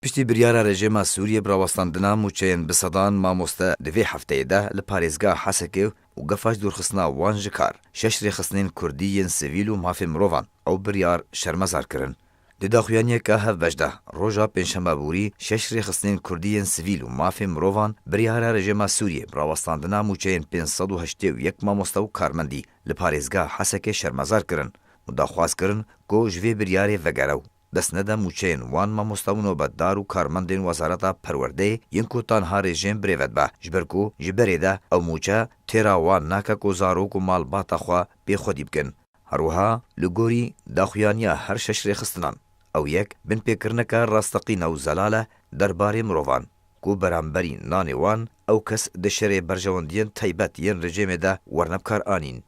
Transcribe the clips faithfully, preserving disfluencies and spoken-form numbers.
Piştî biryara rejîma Sûriyê bi rawestandina mûçeyên bi sedan mamoste di vê hefteyê de li parêzgeha Hesekê û gefa ji dûrxistina wan ji kar, şeş rêxistinên kurdî yên sivîl û mafê mirovan ew biryar şermezar kirin. Di daxuyaniyeke hevbeş de, roja pêncşembe borî, şeş rêxistinên kurdî yên sivîl û mafê mirovan biryara rejîma Sûriyê bi rawestandina mûçeyên pênc sed û heştê û yek mamoste û karmendî li parêzgeha Hesekê şermezar kirin û daxwaz kirin ku ji vê biryarê vegere û dest nede mûçeyên wan mamoste û nobetdar û karmendên Wezareta Perwerdeyê yên ku tanha rejîm birêve dibe, ji ber ku ji berê de ew mûçe têra wan nake ku zarok û malbata xwe pê xwedî bikin. Her wiha li gorî daxuyaniya her şeş rêxistinan, ew yek binpêkirineke rasteqîn e û zelal e derbarê mirovan, ku beramberî nanê wan ew kes di şerê berjewendiyên taybet yên rejîmê de werne bi kar anîn.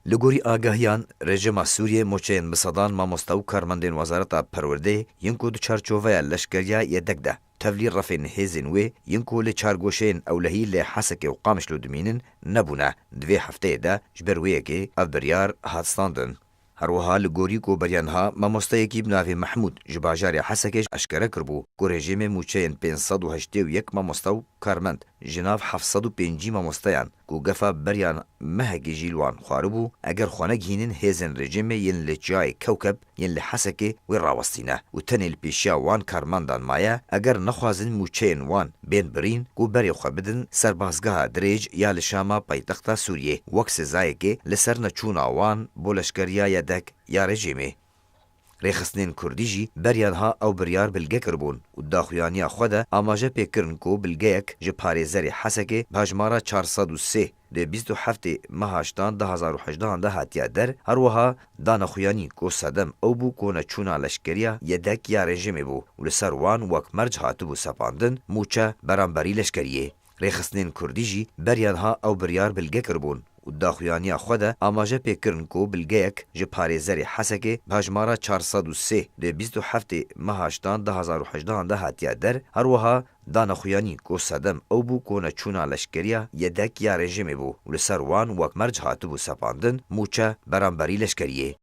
Li gorî agahiyan, rejîma Sûriyê mûçeyên bi sedan mamoste û karmendên Wezareta Perwerdeyê yên ku di çarçoveya leşkeriya YDEK de tevlî refên hêzên wê yên ku li çar goşeyên ewlehî lê Hesekê û Qamişlo dimînin nebûne, di vê hefteyê de ji ber wê yekê ev biryar hat standin. Her wiha li gorî ku beriya niha mamosteyekî bi navê Mehmûd ji bajarê Hesekê eşkere kiribû ku rejîmê mûçeyên pênc sed û heştê û yek mamoste û karmend ji nav heft sed û pêncî mamosteyan ku gefa beriya mehekê jî li wan xwaribû, eger xwe negihînin hêzên rejîmê yên li çiyayê Kewkeb yên li Hesekê wê rawestîne û tenê li pêşiya wan karmendan maye, eger nexwazin mûçeyên wan bên birîn ku berê xwe bidin serbazgeha dirêj ya li Şama paytexta Sûriyê, wek sizayekê li ser neçûna wan bo leşkeriya YDEK ya rejîmê. Rêxistinên kurdî jî beriya niha ew biryar bilge kiribûn û daxuyaniya xwe de amaje pê kirin ku bilgeyek ji parêzerê Hesekê bi hejmara çar sed û sê di bîst û heftê meha ştan du hazar û hejdehan de hatiye der, her wiha dane xuyanî ku sedem ew bû ku neçûna leşkeriya YDEK ya rejîmê bû û li ser wan wek merc hatibû sepandin mûçe beramberî leşkeriyê. Rêxistinên kurdî jî beriya niha ew biryar bilge kiribûn û daxuyaniya xwe de amaje pê kirin ku bilgeyek ji parêzerê Hesekê bi hejmara çar sed û sê di bîst û heftê meha ştan du hazar û hejdehan de hatiye der, her wiha dane xuyanî ku sedem ew bû ku neçûna leşkeriya YDEK ya rejîmê bû û li ser wan wek merc hatibû sepandin mûçe beramberî leşkeriyê.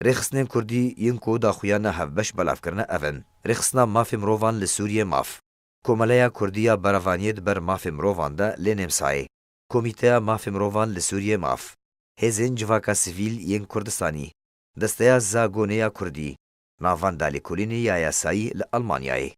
Rêxistinên kurdî yên ku daxuyana hevbeş belav kirine ev in: Rêxistina Mafê Mirovan li Sûriyê, MAF, Komeleya Kurdî ya Berevaniyê di ber mafê mirovan de lê nêmsayê, Komîteya Mafê Mirovan li Sûriyê, MAF, Hêzên Civaka Sivîl yên Kurdistanî, Desteya Zagonê ya Kurdî, Navenda Lêkolînê ya Yasayî li Almanyayê.